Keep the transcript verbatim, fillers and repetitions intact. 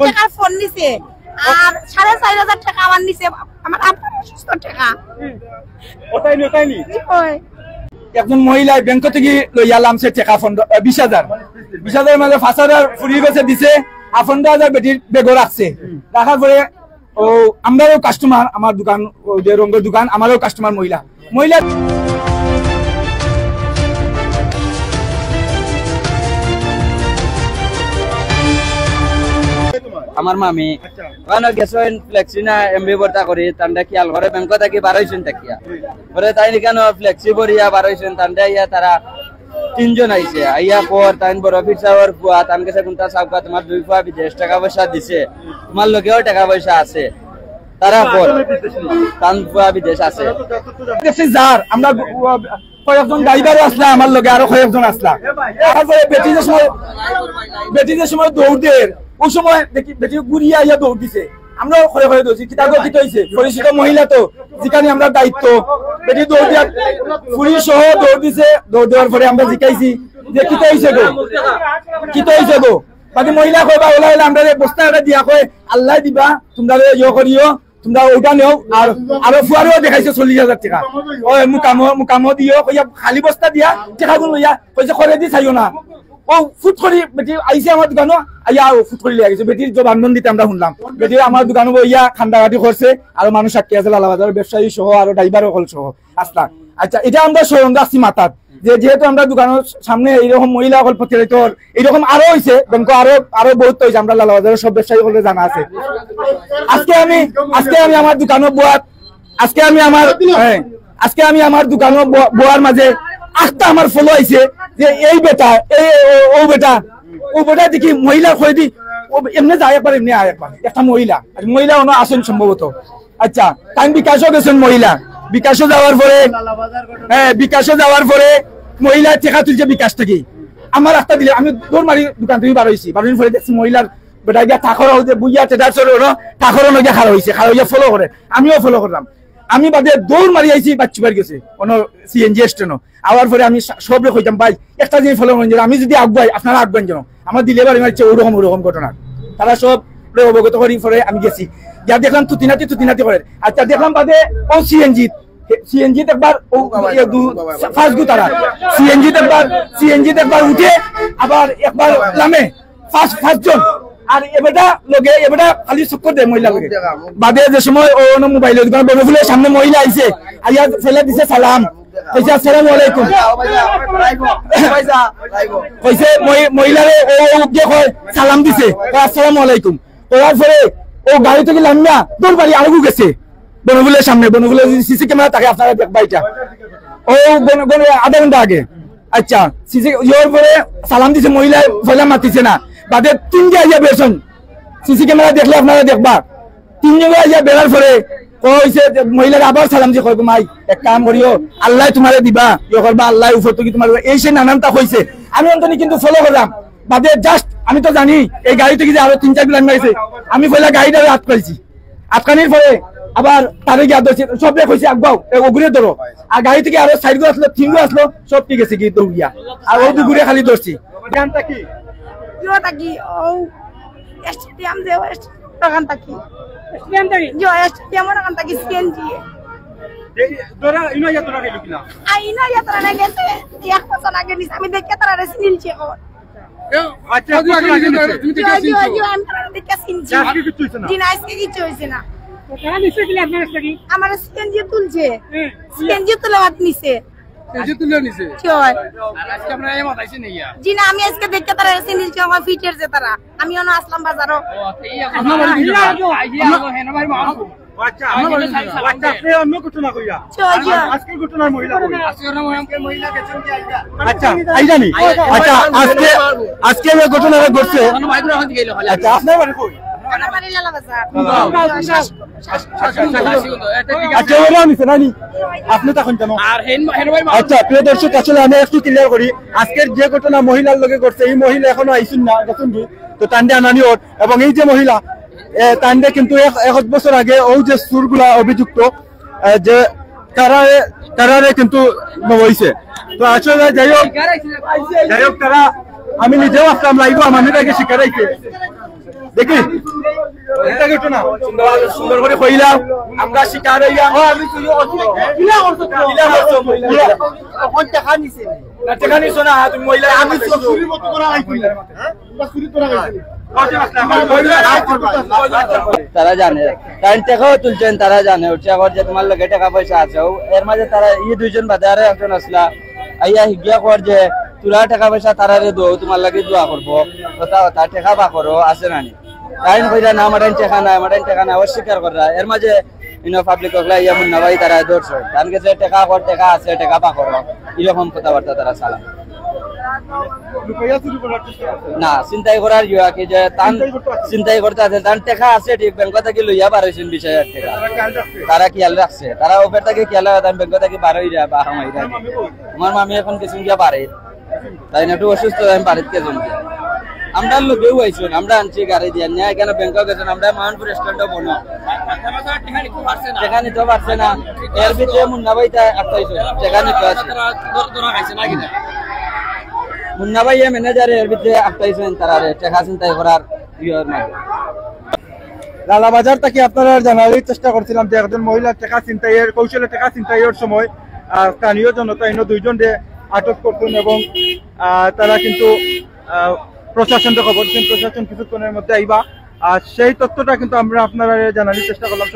টেকার ফোন নিছে, আর সাড়ে চার হাজার টেকা আমার নিছে, আমার আব্বার অসুস্থ টেকা। ওটাই নি, ওটাই নি। জি, হয়। একজন মহিলায় ব্যাংক থাকি লইয়া লামছে টেকা পনেরো, আহ, বিশ হাজার। বিশ হাজার মাঝে পাঁচ হাজার ফুরির গেছে দিছে, আর পনেরো হাজার বেটির ব্যাগো রাখছে। রাখার পরে ও আমরারও কাস্টমার, আমার দোকান, ও যে রঙর দোকান, আমারও কাস্টমার মহিলা। মহিলা আমার মামি। আচ্ছা। ওখানো গেছইন ফ্লেক্সি না এমবি ভর্তা করি, তানরা খেয়াল করে ব্যাংক থাকি বারইছইন থাকিয়া। পরে তাইন ইখানো ফ্লেক্সি ভরিয়া বারইছইন, তানরা ইয়া তারা তিনজন আইছে। আইয়া কর, তাইন বড় অফিসারর ফুয়া, তান গেছে কুনটা চাউক্কা, তুমার দুই ফুয়া বিদেশ টেকা পয়সা দিছে, তুমার লগেও টেকা পয়সা আছে। তারা কর, তান ফুয়া বিদেশ আছে। দেখছি যার, আমরা কয়েকজন ড্রাইভারও আছলা আমার লগে, আরো কয়েকজন আছলা। তারপরে বেটি যে সময়, বেটি যে সময় দৌড় দের, ওই সময় দেখি বেটি ঘুরিয়া আইয়া দৌড় দিছে। আমরাও খরে খরে দৌড়ছি, কিতা গো, কিতা অইছে? পরিচিত মহিলা তো, যেখানে আমরা দায়িত্ব, বেটি দৌড় দিয়া পুলিশ সহ দৌড় দিছে। দৌড় দেওয়ার পরে আমরা জিকাইছি যে, "কিতা অইছে গো, কিতা অইছে গো?" বাদে মহিলা কয়, "বা ওলা ওলা, আমরা বস্তা একটা দিয়া কয়, আল্লাহ দিবা, তুমরা ইয়ে করিও।" তুমরা ওটা নেও, আর আরো ফুয়ারেও দেখাইছে চল্লিশ হাজার টেকা। ওই মুকামো, মুকামো দিও, কইয়া খালি বস্তা দিয়া টেকাগুন লইয়া কইছে, "খরে দি চাইও না।" ও ফুট করি বেটি আইছে আমার দোকানো, আইয়া ও ফুট করি লইয়া গেছে। বেটির জবানবন্দিতে আমরা শুনলাম, বেটি আমার দোকানো বইয়া কান্দাকাটি করছে, আরো মানুষ আটকে আছে, লালাবাজারর ব্যবসায়ী সহ, আরো ড্রাইভার অকল সহ আছলা। আচ্ছা, এটা আমরা স্মরণ রাখছি মাথাত, যে যেহেতু আমরা দোকানর সামনে এইরকম মহিলা অকল প্রতারিত অর, এইরকম আরো অইছে, ব্যাংক আরো, আরো বহুত অইছে, আমরা লালাবাজারর সব ব্যবসায়ী অকলরে জানা আছে। আজকে আমি, আজকে আমি আমার দোকানো বওয়াত, আজকে আমি আমার, হ্যাঁ, আজকে আমি আমার দোকানো ব-, বওয়ার মাঝে আস্তা আমার ফলো আইছে যে এই বেটা, এই, ও, ও বেটা, ও বেটা দেখি মহিলা কই দি, ও এমনে যায় একবার, এমনে আয় একবার, একটা মহিলা, আর মহিলা অনো আছইন সম্ভবত। আচ্ছা, তাইন বিকাশও গেছইন মহিলা, বিকাশও যাওয়ার পরে, হ্যাঁ, বিকাশও যাওয়ার পরে মহিলা টেকা তুলছে বিকাশ থাকি। আমার একটা দিলে আমি দৌড় মারি দোকান থাকি বার অইছি, বার অইন পরে দেখছি মহিলার বেটা গিয়া ঠাকুর হইতে বুইয়া টেটার চলে ওরা ঠাকুর নগিয়া খাড়া অইছে, খাড়া অইয়া ফলো করে, আমিও ফলো করলাম। আমি বাদে দৌড় মারি আইছি, বাচ্চু বাড়ি গেছে, অনো সিএনজি স্ট্যান্ডো। আওয়ার পরে আমি সা-, সবরে কইতাম, "ভাই, একটা জিনিস ফলো করইন, আমি যদি আগুয়াই, আপনারা আগুয়াইন যেন।" আমার দিলে বাড়ি মারছে ওরকম, ওরকম ঘটনা। তারা সবরে অবগত করি পরে আমি গেছি। যা দেখলাম তুতিনাতি, তুতিনাতি করে। আচ্ছা, দেখলাম বাদে ও সিএনজি, সিএনজি একবার ও, এ, দু, ফার্স্ট গু তারা। সিএনজি একবার, সিএনজি একবার উঠে, আবার একবার লামে। ফার্স্ট, ফার্স্ট জন। আর এবেটা লগে, এবেটা খালি চক্কর দেয় মহিলা লগে। বাদে যে সময় ও অনো মোবাইলর দোকান বনফুলের সামনে মহিলা আইছে, আইয়া ফেলে দিছে সালাম। কইছে, "আসসালামু আলাইকুম।" কইছে, মহি-, মহিলারে ও, ও যে কয়, সালাম দিছে, কয়, "আসসালামু আলাইকুম।" কওয়ার পরে ও গাড়ি থাকি লামিয়া দৌড় মারি আরগু গেছে। বনফুলের সামনে, বনফুলের সিসি ক্যামেরা থাকে, আপনারা দেখবা এটা। ও বন-, বন-, আধা ঘন্টা আগে। আচ্ছা, সিসি ইয়ের পরে সালাম দিছে, মহিলা পয়লা মাতিছে না। বাদে তিনজন আইয়া বেরছইন। সিসি ক্যামেরা দেখলে আপনারা দেখবা। তিনজন আইয়া বেরার পরে কইছে যে মহিলার আবার সালাম দিয়ে কয়, "মাই, এক কাম করিও, আল্লাহ তোমারে দিবা, ইয়ে করবা, আল্লাহ উপর থাকি তোমার দিবা।" এই সেই নানানটা কইছে। আমি অন্তত কিন্তু ফলো করলাম। বাদে জাস্ট আমি তো জানি এই গাড়ি থাকি যে আরো তিন চার গুলান মারিছে। আমি পয়লা গাড়িটারে আটকাইছি। আটকানির পরে আবার তারে গিয়া ধরছি, সবরে কইছি, "আগুয়াও, এ, ওগুরে ধরো।" আর গাড়ি থাকি আরো চাইরগু আছলো, তিনগু আছলো, সব ঠিক আছে কি দৌড়িয়া। আর ও দুগুরে খালি ধরছি। জানতা কি? ইয়ো থাকি, ও স্টেডিয়াম যে, ও স্টেডিয়াম থাকি। স্টেডিয়াম থাকি? ইয়ো, স্টেডিয়াম ওখান থাকি সিএনজি। এই, ধরা, ইনো ইয়া ধরা গেল কিনা? আ, ইনো ইয়া ধরা না গেছে, এক বছর আগে নিছে, আমি দেখে তারা রেসি নিলছে এখন। এ, আচ্ছা, আগে, আগে, আগে, আগে, আগে, তুমি দেখে ইয়ো, ইয়ো, চিনছো? ইয়ো, আমি তারা দেখে চিনছি। আজকে কিচ্ছু হইছে না? জি না, আজকে কিচ্ছু হইছে না। তো তারা নিছে কিনা আপনার কাছ থেকে? আমার সিএনজি তুলছে। হ্যাঁ। সিএনজি তুলে বাদ নিছে। এই যে তুলে নিছে। কি হয়? আর আজকে আপনারা এই মাথায় ছিল ইয়া? জি না, আমি আজকে দেখে তারা এসে নিলছে আমার ফিটের যে তারা। আমি অনো আসলাম বাজারও। ও, আচ্ছা, এই আপনার বাড়ি কোন জায়গা? এই যে আপনার, হেন ভাই মা। ও, আচ্ছা, আপনার বাড়ি কোন জায়গা? আচ্ছা, আপনি অন্য ঘটনা কইয়া। জি, জি। আজকের ঘটনার মহিলা কই? আজকে ওরা মহিলা, মহিলা গেছেন কি আইয়া? আচ্ছা, আইজানি? আচ্ছা, আজকে, আজকে যে ঘটনাটা ঘটছে। অন্য ভাই গুলো এখন গেল হলে। আচ্ছা, আপনার বাড়ি কই? আমার বাড়ি লালা বাজার। লালা বাজার। আচ্ছা, ওরা নিছে না নি? আপনি তখন কেন? আর হেন, হেন ভাই মা। আচ্ছা, প্রিয় দর্শক, আসলে আমি একটু ক্লিয়ার করি। আজকের যে ঘটনা মহিলার লগে ঘটছে, এই মহিলা এখনো আইছইন না, গেছইন কি? তো তানরে আনানি অর। এবং এই যে মহিলা, এ, তানরে কিন্তু এক, এক বছর আগে ও যে চুরগুলা অভিযুক্ত, এ, যে তারারে, তারারে কিন্তু নেওয়া হইছে। তো আসলে যাই হোক, যাই হোক, তারা, আমি নিজেও আসলাম লাইভে, আমার নিজে আগে শিকার হইছে। দেখি, এটা ঘটনা। সুন্দর, সুন্দর করে কইলাম, আমরা শিকার হইলাম। ও, আমি চুরি করছি। কিলা করছো? কিলা করছো? অখন টেকা নিছে। না, টেকা নিছো না, তুমি মহিলা। আমি তো চুরির মতো করা আইছি। হ্যাঁ? তোমরা চুরি করা আইছি। তারা জানে, তাইন টেকাও তুলছইন, তারা জানে, উঠছে এখন যে তোমার লগে টেকা পয়সা আছে। ও, এর মাঝে তারা ই দুইজন বাদে আরো একজন আসলা, আইয়া হিগিয়া কর যে তোরা টেকা পয়সা তারারে দেও, তোমার লাগি দোয়া করবো, কথা কথা টেকা পা করো, আছে না নি? তাইন কইরা না, আমার টাইন টেকা নাই, আমার টাইন টেকা নাই, অস্বীকার কররা। এর মাঝে ইনো পাবলিক অকলা ইয়া মুন্না ভাই তারা ধরছে। তান গেছে টেকা কর, টেকা আছে, টেকা পা করো। এরকম কথাবার্তা তারা চালায়। লুকাইয়া চুরি করার চেষ্টা করছে। না, ছিনতাই করার ইয়া কি যে তান ছিনতাই করতে আছে। ছিনতাই করতে আছে, তান টেকা আছে ঠিক, ব্যাংক থাকি লইয়া বার হইছেন বিশ হাজার টেকা। তারা খেয়াল রাখছে। তারা খেয়াল রাখছে, তারা উপর থাকি খেয়াল রাখে, তান ব্যাংক থাকি বার হইরা বা হামাইরা। আমার মামি এখন কিছু গিয়া বাড়ি, তাইন একটু অসুস্থ, আমি বাড়িত গেছইন। আমরা লোকেও আইছইন, আমরা আনছি গাড়ি দিয়া নিয়া, এখানে ব্যাংকে গেছইন, আমরা মানপুর স্ট্যান্ডে বনো। টেকা নিতে পারছে না, এর ভিতরে মুন্না ভাই তা আটকাইছে, টেকা নিতে আছে। মুন্না ভাই এ ম্যানেজার এর ভিতরে আটকাইছইন তারারে, টেকা ছিনতাই করার ইয়ের মাঝে। লালাবাজার থাকি আপনারারে জানানির চেষ্টা করছিলাম যে একজন মহিলা টেকা ছিনতাইয়ের কৌশলে টেকা ছিনতাইয়ের সময়, আহ, স্থানীয় জনতা ইনো দুইজনরে আটক করছইন এবং, আহ, তারা কিন্তু, আহ, প্রশাসনরে খবর দিছইন, প্রশাসন কিছুক্ষণের মধ্যে আইবা। আর সেই তথ্যটা কিন্তু আমরা আপনারারে জানানির চেষ্টা করলাম।